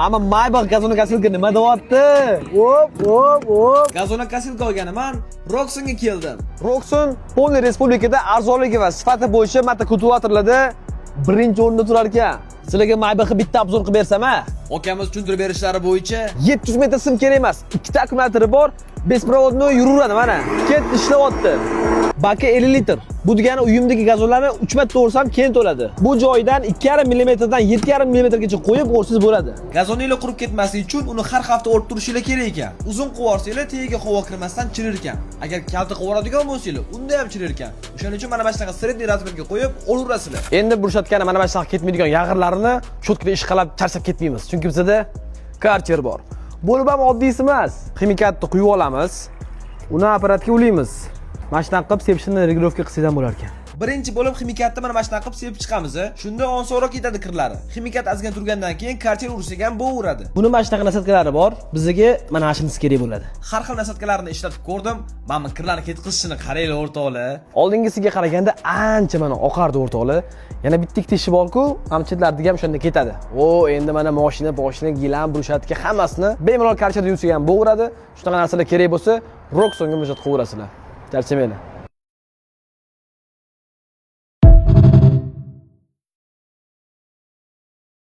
Mana Maybach газонокосилка nima deyapti? Op, op, op. Газонокосилка olganiman, Roksonga keldim. Rokson полный respublikada arzonligi va sifati bo'yicha motokultivatorlarda birinchi o'rinda turar ekan. Sizlarga Maybachni bitta обзор qilib bersam, a? Akamiz tushuntirib berishlari bo'yicha 700 metr sim kerak emas. Ikkita akkumulyatori bor, беспроводной yuraveradi mana. Ketdi, ishlayapti. Baki 50 litr. Bu degani uyimdagi gazonlarni 3 marta o'rsam, keyin to'ladi. Bu joydan 2,5 mm dan 7,5 mm gacha qo'yib o'rsangiz bo'ladi. Gazoninglar qurib ketmasligi uchun uni har hafta o'rib turishinglar kerak ekan. Uzun qilib yuborsanglar, tagiga havo kirmasdan chirir ekan. Agar kalta qilib yuboradigan bo'lsanglar, unda ham chirir ekan. O'shaning uchun mana shunaqa средний размер ga qo'yib o'raverasizlar. Endi брусчатка ni mana shunaqa ketmaydigan yag'irlarini щётка da ishqalab charchab ketmaymiz. Chunki bizada Karcher bor. Bo'lib ham oddiysi emas. Ximikatni quyib olamiz. Uni apparatga ulaymiz. Mana shunaqa qilib sepishini регулировка qilsangiz ham bo'lar ekan. Birinchi bo'lib ximikatni mana shunaqa qilib sepib chiqamiz. Shunda osonroq ketadi kirlari. Ximikat ozgina turgandan keyin Karcher ursak ham bo'laveradi. Buni mana shunaqa насадка lari bor. Bizga mana shunisi kerak bo'ladi. Har xil насадка larni ishlatib ko'rdim. Mana bu kirlarni ketqizishini qaranglar, o'rtoqlar. Oldingisiga qaraganda ancha mana oqardi, o'rtoqlar. Yana bitta ikkita ishi bor-ku, ham chetlardagi ham o'shanda ketadi. O, endi mana mashina, boshini, gilam, брусчатка hammasini bemalol Karcherda yuvsak ham bo'laveradi. Shunaqa narsalar kerak bo'lsa, Roksonga murojaat qilaverasizlar. Charchamanglar.